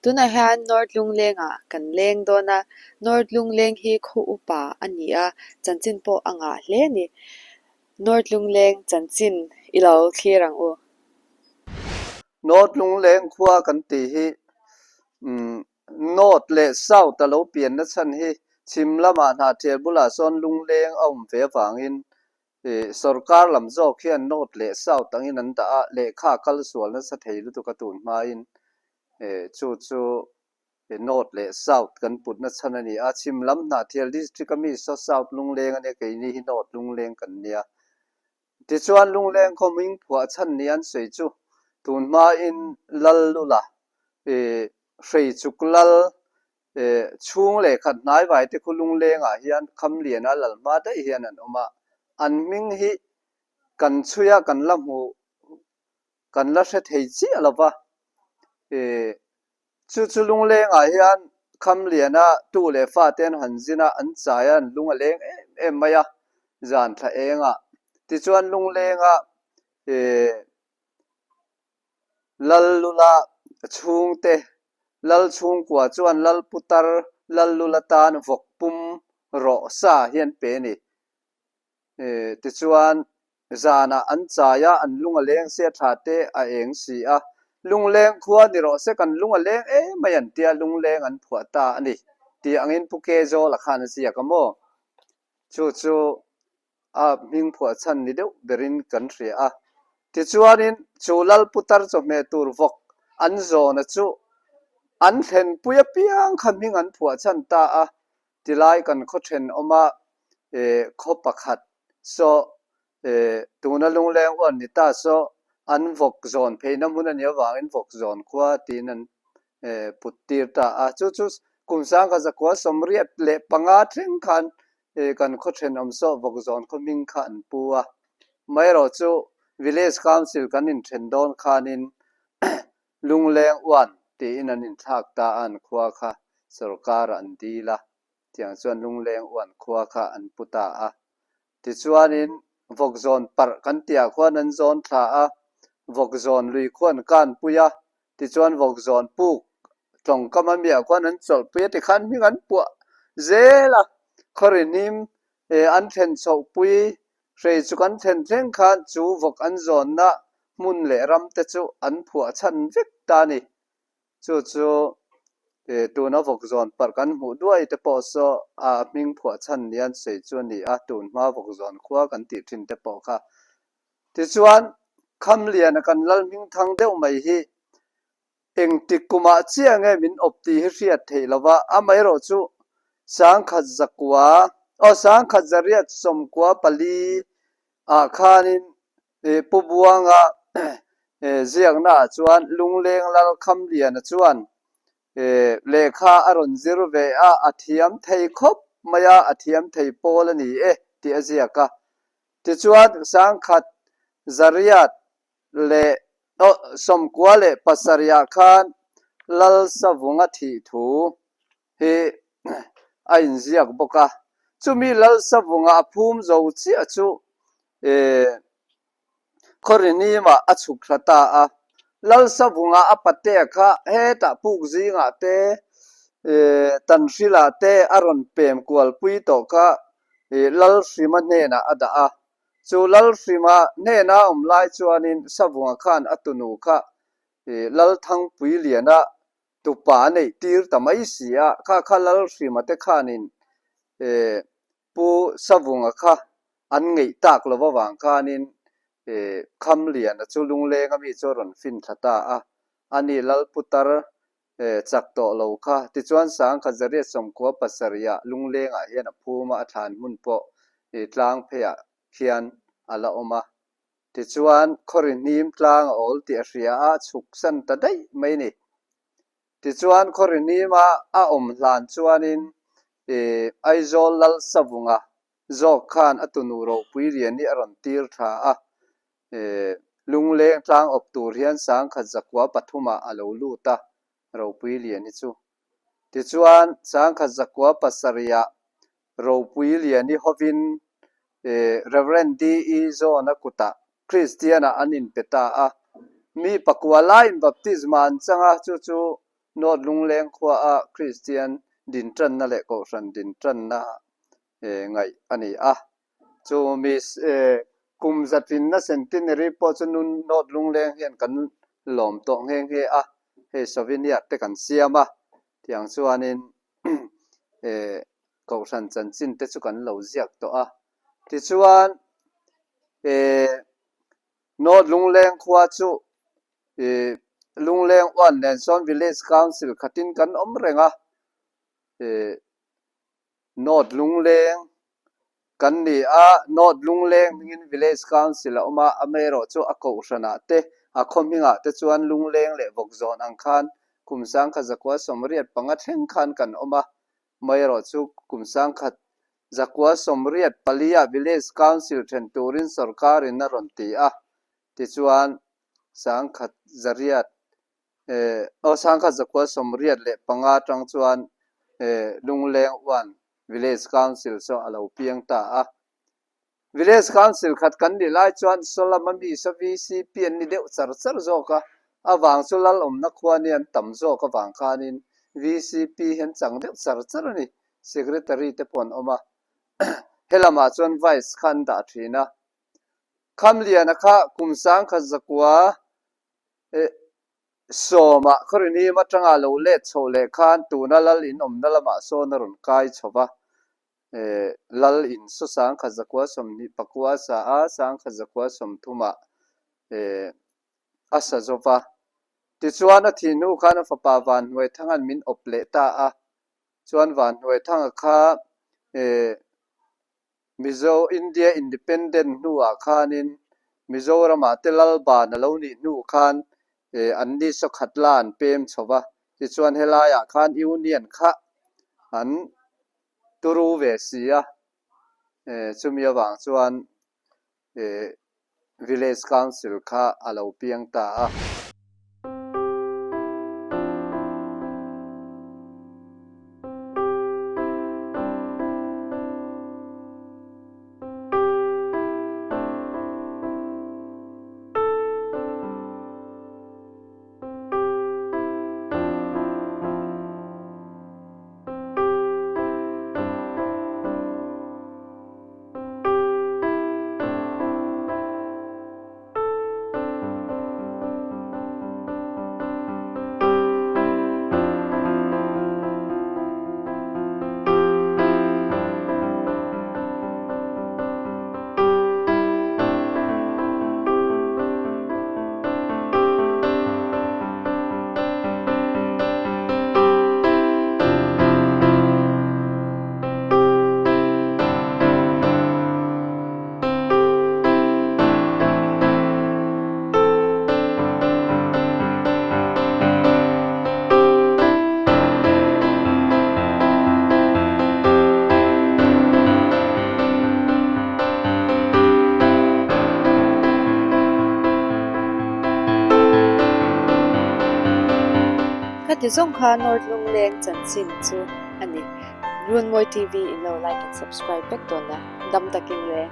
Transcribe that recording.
Tunah hian North Lunglengah kan leng dawn a, North Lungleng hi khaw upa a ni a, chanchin pawh a ngah hle a ni. North Lungleng chanchin i lo thlir ang u. North Lungleng khua kan tih hi North leh South a lo pianna chhan hi chhim lamah Hnahthial bulah sawn Lungleng a awm ve avangin Sorkar lam zawk hian North leh South angin an dah a, lehkha kal sual nasa thei lutuk a tun hmain chu chu North leh South kan putna chhan a ni a. Chhim lam Hnahthial District a mi saw South Lungleng a nia, keini hi North Lungleng kan nia. Tichuan Lungleng khaw hming phuah chhan ni an sawi chu tun hmain Lallula Hreichuk Lal Chhung leh khat hnaivai te khu Lunglengah hian Khamliana lal hma daih hian an awm a, an hming hi kan chhui a, kan la hmu, kan la hre thei chiah lo va. Chu chu Lunglengah hian Khamliana tu leh fa te an han zin a, an chai a, an lung a leng em em mai a, zan thla engah. Tichuan Lunglenga Lallula chhungte, Lal chhungkua chuan Lal putar Lallula tan vawk pum rawh sa hi an pe a ni. Tichuan, zanah an chai a, an lung a leng sia tha te a eng si a. Lungleng khua ni rawh se kan lung a leng em mai an tia lungleng an phuah ta a ni tih angin Pu Kezawla khan a ziak a maw? Chu chu a hming phuah chhan ni deuh berin kan hria a. Tichuanin chu Lal putar chawhmeh tur vawk an zawna chu an thlenpui apiang kha hming an phuah chhan ta a, tilai kan khaw thenawma khaw pakhat saw tuna lungleng uan ni ta saw an vawk zawn pheina hmun a nih avangin vawk zawn khua tiin an put tir ta a. Chu chu kum sangkhat zakua 85 thleng khan kan khaw thenawm saw vawk zawn khaw hming kha an pu a. Amaherawh chu Village Council kan inthen dawn khanin Lungleng uan tiin an inthlak ta a, an khua kha sorkar an dil a, tiang chuan Lungleng uan khua kha an pu ta a. Tichuanin vawk zawn parh kan tihah khuan an zawn thla a, vawk zawn lui khuan kan pui a, Tichuan vawkzawn puk tawngkam a miah khuan an chawlhpui a tikhan hming an puah zel a, khawrihnim an thlen chhohpui hrei chu kan thlen thleng khan chu vawk an zawnna hmun leh ram te chu an phuah chhan vek ta a ni. Chu chu tuna vawkzawn parh kan hmuh duai te pawh saw a hming phuah chhan ni an sawi chu a ni a, tun hma vawkzawn khua kan tih thin te pawh kha Tichuan, Khamliana kan lal hming thang deuh mai hi engtik kumah chiah nge min awp tih hi hriat theih lo va, amaherawh chu 1109, aw 1894 ah khanin Pu Buanga ziakna ah chuan Lungleng Lal Khamliana chuan lehkha a rawn zir ve a, a thiam thei khawp mai a, a thiam thei pawl a ni e tih a ziak a. Tichuan, 1997 khan Lalsavunga thih thu hi a inziak bawk a. Chumi Lalsavunga a phum zo chiah chu Khawrinimah a chhuk thla ta a. Lalsavunga a patea kha hetah puk zingah te, Tanhrilah te a rawn pem kualpui tawh kha Lalhrima hnenah a dah a. Chu Lalhrima hnena a awm lai chuanin Savunga khan a tunu kha Lalthangpuiliana tupa a neih tir ta mai si a. Kha kha Lalhrima te khanin Pu Savunga kha an ngeih tak lo avang khanin Khamliana chu Lunglenga mi chu a rawn fin thla ta a. Ani Lalputar chak tawh lo kha. Tichuan 1997 ah Lunglengah hian a phum a, a thlan hmun pawh tlang pheiah khian a la awm a. Tichuan Khawrihnim tlang a awl tih a hria a, chhuk san ta daih mai ni. Tichuan Khawrihnima a awm hlan chuanin Aizawl Lal Savunga zawk khan a tunu ropui lian hi a rawn tir tha a, Lungleng tlang awp tur hian 1903 ah a lo lut a, ropui lian hi chu. Tichuan 1907 ah ropui lian hi hovin Rev. DE Zawna kutah Kristianah an inpe ta a, mi pakua laiin baptisma an chang a, chu chu. North Lungleng khua a Kristian din tanna leh Kohhran din tanna ngaih a ni a. Chu mi kum zatlinna centenary pawh chu North Lungleng hian kan lawm tawh nghe nghe a, hei souvenir te kan siam a, tiang chuanin Kohhran chanchin te chu kan lo ziak tawh a. Tichuan North Lungleng khua chu Lungleng uan nen sawn Village Council khatin kan awm reng a, North Lungleng kan ni a, North Lungleng hmingin Village Council a awm a, amaherawh chu a kohhranah te, a khaw hmingah te chuan Lungleng leh Vawkzawn ang khan kum sangkhat zakua 85 thleng khan kan awm a, amaherawh chu kum 1984 Village Council then turin sorkarin a rawn ti a, tichuan 1900 aw 1985 atang chuan Lungleng uan Village Council chu a lo piang ta a. Village Council khat kan nih lai chuan Sawlama mi saw VCP an ni deuh char char zawk a, avang chu lal awmna khua ni an tam zawk avang khanin VCP hi an chang deuh char char a ni, Secretary te pawh an awm a, helamah chuan Vice kha an dah thin a. Khamliana kha kum 1910 ah Khawrinim atanga lo let chhoh leh khan tuna lal in awmna lamah sawn a rawn kai chho va, lal in saw 1929 a sa a, 1930 ah a sa zo va. Tichuan a thih hnu khan a fapa Vanhnuaithanga'n min awp leh ta a, chuan Vanhnuaithanga kha Mizo India Independent hnuah khanin Mizoramah te Lalban a lo nih hnu khan an ni sawkhat la an pem chho va, tichuan helaiah khan Union kha an turu ve si a, chumi avang chuan Village Council kha a lo piang ta a. Khati zawng kha North Lungleng chanchin chu a ni. Runmawi TV in lo like and subscribe vek dawn a, dam takin le.